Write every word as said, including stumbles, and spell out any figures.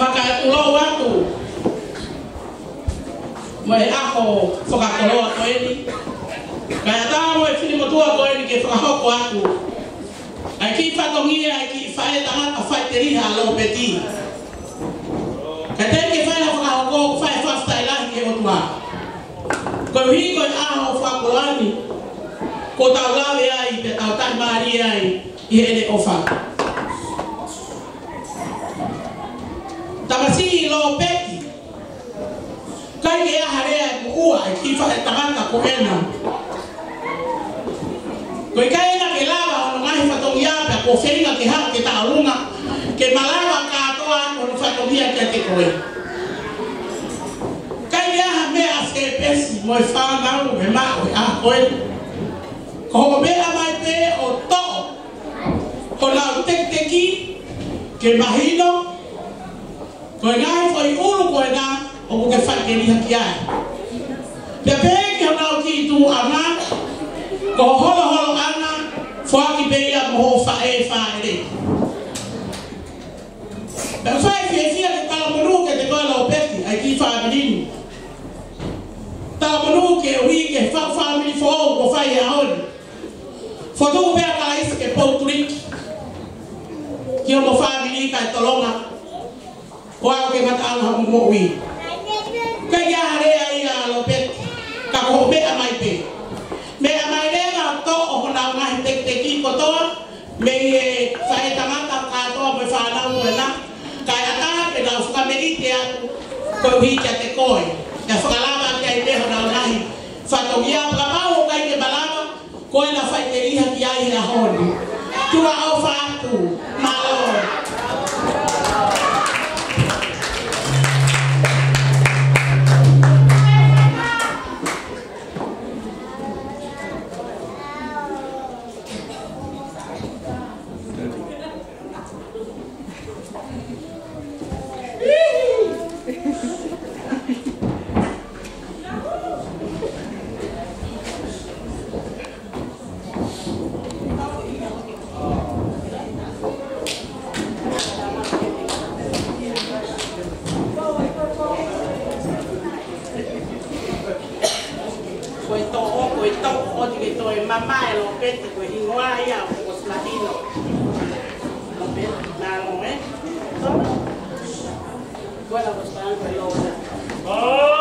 Fakatulou atu mo e ʻaho fakakoloa ko eni. Kae ʻatā mo e fili motuʻa ko eni ke fakahoko atu ʻa e kiʻi fatongia ʻa e kiʻi faʻē tangata faʻiteliha ʻa Lopeti. Kae teʻeki ke fai ha fakahoko, fai fakafetaʻi lahi ki he ʻOtua. Koeʻuhi ko e ʻaho fakakoloa ni, kuo tau lave ai, pea tau taʻimālie ai ʻi heʻene ʻofa. Tamasiʻi Lopeti, ʻikai ke ʻi ai ha lea ʻe moʻua ʻi he kiʻi faʻē tangata ko ena. ʻOku ʻikai ena ke lava hono ngaahi fatongia pea kuo feinga ke haʻu ki he tauʻolunga ke malava kātoa hono fatongia kiate koe. ʻIkai ke ʻi ai ha meʻa sēpesi mo e fānau ʻe maʻu he ʻaho ko eni. Ko hoʻo meʻa mai pē ʻo toʻo honau tekiteki ke mahino ko e ngaahi foʻi ʻulu ko ena ʻoku ke faʻiteliha ki ai. Pea pehē ki honau kiʻi tuʻuʻanga, ko holoholoʻanga, foaki pē ia mo hoʻo faʻē fāʻele. Pea fai fiefia ke talamonū kiate koe Lopeti, ʻa e kiʻi fāmili ni. Talamonū koeʻuhi ko e fā-, fāmili foʻou kuo fai he ʻaho ni. Fotu pē ʻa Kalaisi ke poutuliki ki homo fāmili kae tolonga ʻo aʻu ki he ngataʻanga hoʻomo moʻui. ʻIkai ke ʻi ai ha lea ia Lopeti, ka ko hoʻo meʻa mai pē. Meʻa mai leva ʻo toʻo honau ngaahi tekiteki kotoa mei he faʻē tangata kātoa mo e fānau ko ena, kae ʻatā ke nau fakameʻite atu koeʻuhi kiate koe. Kae fakalava ki ai pē honau ngaahi fatongia, kapau ʻoku ʻikai ke malava, ko ena faʻiteliha ki ai he ʻaho ni. Tuʻa ʻofa atu. Mālō. Ko e toʻo, ko e toʻo, ʻoku ke toe mamae Lopeti, ko e hingoa ia ʻo Kosila Hino. Lopeti, mālō, ē? Ko e la Kosila, ko e Lopeti.